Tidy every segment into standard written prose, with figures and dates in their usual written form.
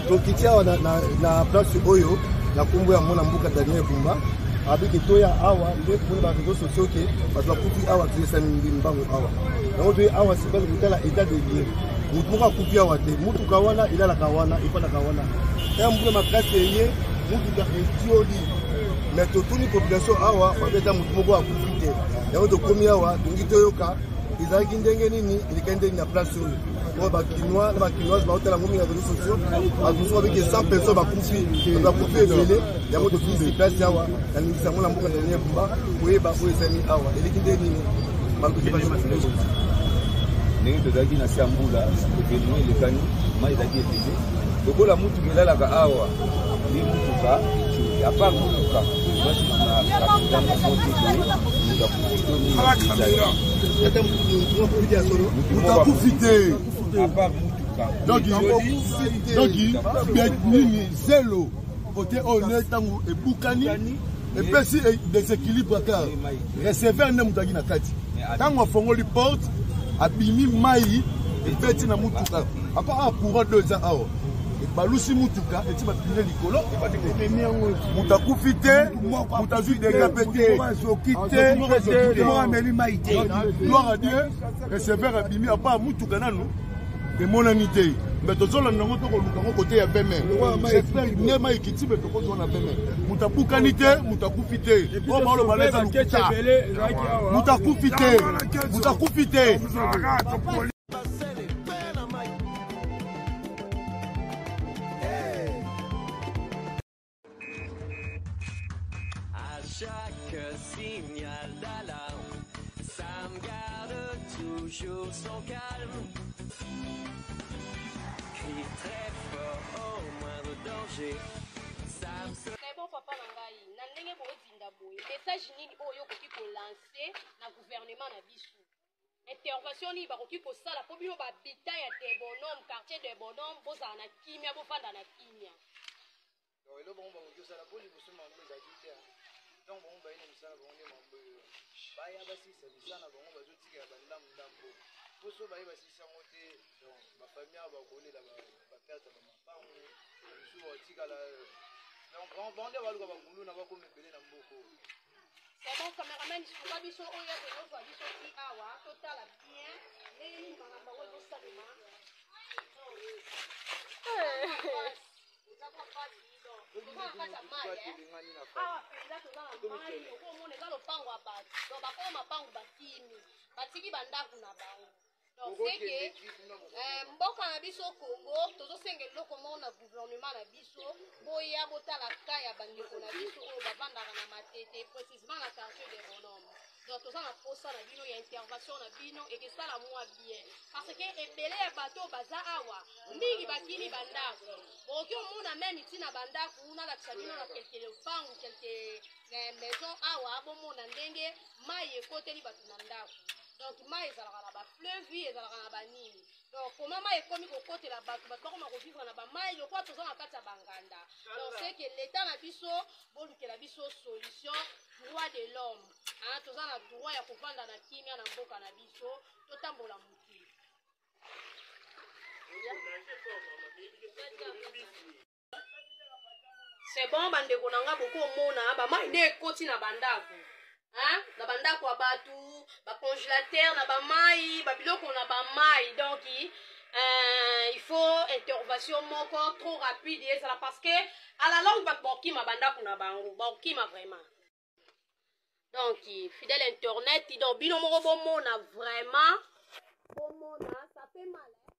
Tokiti awa na, na, na place oyo na nkombo ya mwana mboka Daniel Bumba abiki toya awa nde komona ba réseaux sociaux ke bato bakufi awa, toyesami mbango awa yango toye awa sibali kotala état de lieu. Motu moko akufi awa te, motuka wana elalaka wana, efandaka wana ya mbula makasi eye motuka etioli. Mais totuni population awa, babeta motu moko akufi te. Yango tokomi awa, tolingi toyoka ezalaki ndenge nini, elekaki ndenge na place oyo. Oyo bakinois na bakinoise baotala yango mingi na réseaux sociaux, bato mosusu babiki 100 personnes bakufi, bato bakufi ebele. Yango tokisi place awa, nalingisa yango na mboka Daniel Bumba koyeba oyo ezali awa eleki nde nini. Ndenge tozalaki na se ya mbula, événement elekani, mai ezalaki ebele lokola mutuka elalaka awa nde mutuka. À part mutuka, moto akufi te. À part mutuka. Donc nini, zelo kote oyo nde ntango ebukani epesi déséquilibre car receveur nde moto aki na kati. Ntango afongoli porte, abimi, mai ebeti na mutuka. Apa awa courant do eza awa, ebalusi mutuka, eti bapine likolo. Moto akufi te, moto azwi dégâts mpe te, azoki te, ameli mai te. Gloire à Dieu, receveur abimi. Apa mutuka nanu emonani te, me tozolanda yango, tokoluka yango kote ya beme. J'espère nde mai ekiti mpe tokozwa na beme. Moto abukani te, moto akufi te. Oyo baoloba na eza lokuta. Moto akufi te, moto akufi te. À chaque signal d'alarme, Sam garde toujours son calme. Crie très fort au moindre danger. Sam se Très bon papa na ngai, na ndenge bozinda boye, message nini oyo okoki kolancer na gouvernement na biso? Intervention nini bakoki kosala mpo bino bahabitant ya Debonhomme, quartier Debonhomme, bozala na kimia, bofanda na kimia? Donc eloko bango bakoki kosala mpo liboso makambo ezalaki te. Ntango bango baye na misala, bango nde makambo oyo baya basilisa misala na bango, bazotikela bandambu ndambo. Mpo so baye basilisa yango te, donc bafamille awa bakolela, baperte bamapango mosusu bakotikala. Donc bango nde baluka bakuluna bakoma ebele na mboka oyo. C'est bon, cameraman, suka biso oyo ekozwa biso ti awa, totala bien ndenge nini makambo yango ezosalema. Eza mwa pasi, donc toza na kati ya mai awa mpenza, toza na mai. Okomona eza lopango ya bato, donc bakoma mapango, bakimi, batiki bandako na bango. Donc c'est que mboka na biso Congo, tozosenga eloko moko na gouvernement na biso: boya botala ka ya bandeko na biso oyo bavandaka na Matete, précisement na quartier de Bonhomme. Donc toza na posa na bino ya intervention na bino, ekesala mwa bien, parce que ebele ya bato oyo baza awa mingi bakimi bandako. Bokoki omona même ntina bandako, nalakisa bino na quelque lopangu, quelque maison awa, bomona ndenge mai ekoteli bato na ndako. Donc mai ezalaka na bafleuve, ezalaka na banini. Donc koma mai ekomi kokotela bato, bato bakoma kovivre na bamai lokola toza na kati ya banganda. Donc c'est que l'état na biso bolukela biso solution. Droit de l'homme, hein, toza na droit ya kovanda na kimia na mboka na biso, totambola mokili. C'est bon, bandeko na nga, bokomona bamai nde ekoti na bandako, na bandako ya bato, bacongélateur na bamai, babiloko na bamai. Donc il faut intervention moko trop rapide ezala, parce que à la longue bato bakokima bandako na bango, bakokima vraiment. Donc fidèle internet, donc bino moko bomona vraiment, bomona, ça fait mal, hein?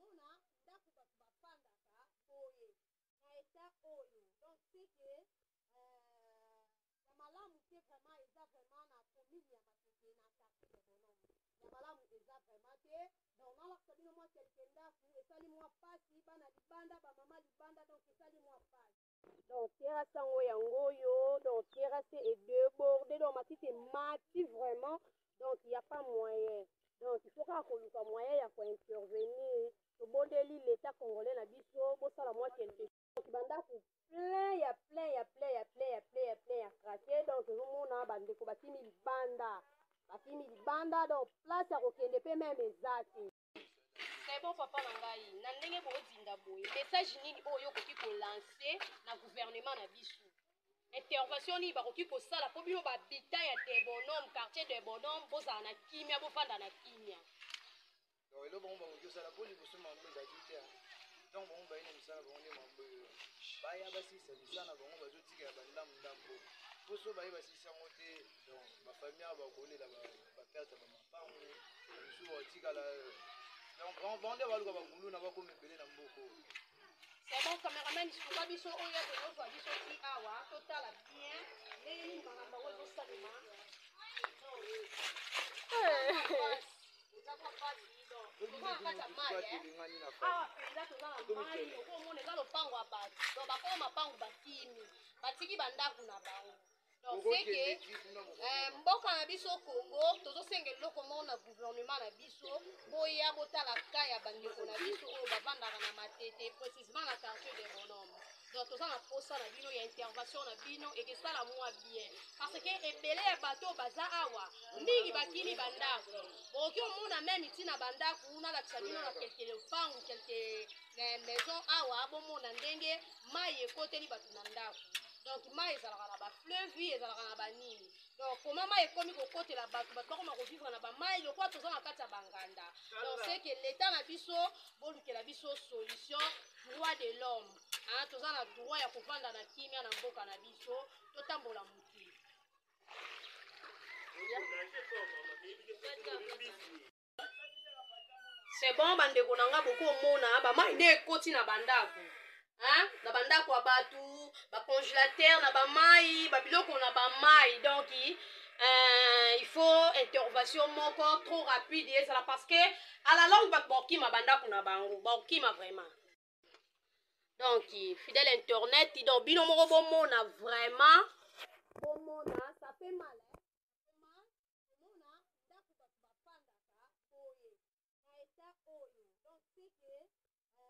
Omona ndako bato bafandaka boye na état oyo, donc c'est que ya malamu te vraiment. Eza vraiment na commune ya Matete, na quartier de Bonhomme, ya malamu eza vraiment te. Donc nalakisa bino mwa quelque ndako, esali mwa pasi, bana libanda, bamama libanda, donc esali mwa pasi. Donc terrasse yango, yango oyo, donc terrasse edébordé, donc matiti emati vraiment. Donc il y a pas moyen, donc il faut kaka koluka moyen ya kointervenir. Tobondeli l'état congolais na biso, bosala mwa quelque. Donc bandako plein ya plein ya plein ya plein ya plein ya plein ya craqué. Donc ozomona bandeko bakimi libanda, bakimi libanda, donc place ya kokende mpe même eza te. C'est bon, papa na ngai, na ndenge bozinda ya boye, message nini oyo okoki kolancer na gouvernement na biso? Intervention nini bakoki kosala mpo bino bahabitant ya Debonhomme, quartier Debonhomme, bozala na kimia, bofanda na kimia? Donc eloko bango bakoki kosala mpo liboso makambo ezalaki te. Ntango bango baye na misala bango nde makambo oyo baya basilisa misala na bango, bazotikela bandambo ndambo, mpo so baye basilisa yango te, donc bafamille awa bakolela baperte ya bamapango mosusu bakotikala. Donc bango nde baluka bagulu na bakoma ebele na mboka oyo. C'est bon, cameraman, suka biso oyo tozozwa biso ti awa, totala bien ndenge nini makambo yango ezosalema. Toza na kati ya mai awa mpenza, toza na mai, okomona eza lopango ya bato. Donc bakoma mapango, bakimi, batiki bandako na bango. Donc c'est que mboka na biso Congo, tozosenga eloko moko na gouvernement na biso: boya botala ka ya bandeko na biso oyo bavandaka na Matete, précisement na quartier de Bonhomme. Donc toza na posa na bino ya intervention na bino, ekesala mwa bien, parce que ebele ya bato baza awa mingi bakimi bandako. Okoki omona même ntina bandako, nalakisa bino na quelque lopangu, quelque maison awa, bomona ndenge mai ekoteli bato na ndako. Donc mai ezalaka na bafleuve, ezalaka na banini. Donc koma mai ekomi kokotela bato, bato bakoma kovivre na bamai lokola toza na kati ya banganda. Donc c'est que l'état na biso bolukela biso solution. Droit de l'homme, hein, toza na droit ya kovanda na kimia na mboka na biso, totambola moke. C'est bon, bandeko na nga, bokomona bamai nde ekoti na bandako, hein? Na bandako ya bato, bacongélateur na bamai, babiloko na bamai. Donc il faut intervention moko trop rapide ezala, parce que à la longue bato bakokima bandako na bango, bakokima vraiment. Donc fidèle internaute, donc bino moko bomona vraiment, bomona, ça fait mal, hein? Omona ndako bato bafandaka boye na état oyo, donc c'est que ya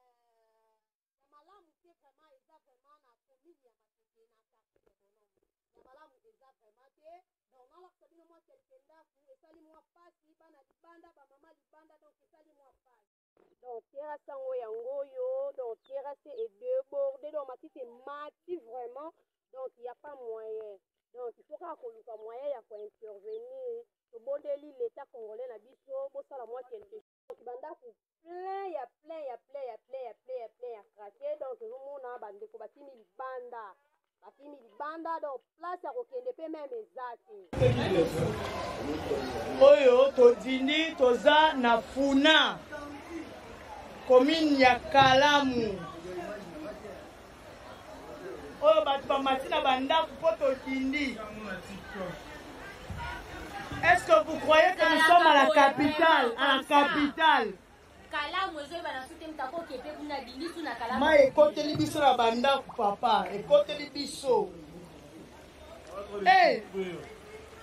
malamu te vraiment. Eza vraiment na commune ya Matete, na quartier de Bonhomme, ya malamu eza vraiment te. Donc nalakisa bino mwa quelque ndako, esali mwa pasi, bana libanda, bamama libanda, donc esali mwa pasi. Donc terrasse yango, yango oyo, donc terrasse edébordé, donc matiti emati vraiment. Donc il y a pas moyen, donc il faut kaka koluka moyen ya kointervenir. Tobondeli l'état congolais na biso, bosala mwa quelque chose. Bandako plein ya plein ya plein ya plein ya plein ya plein ya craqué. Donc ezomona bandeko bakimi libanda, bakimi libanda, donc place ya kokende mpe même eza te. Oyo todindi, toza na Funa, commune ya Kalamu. Oyo bato bamati na bandako mpo todindi. Est-ce que vous croyez que nous sommes à la capitale, à la capitale? Kalamu ezoyebana su te, moto akoki mpe kuna dindi su na Kalamu. Mai ekoteli biso na bandako, papa, ekoteli biso. Hey,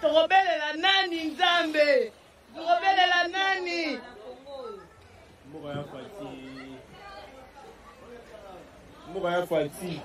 tokobelela nani? Nzambe, tokobelela nani? Mboka ya Fati, mboka ya Fati.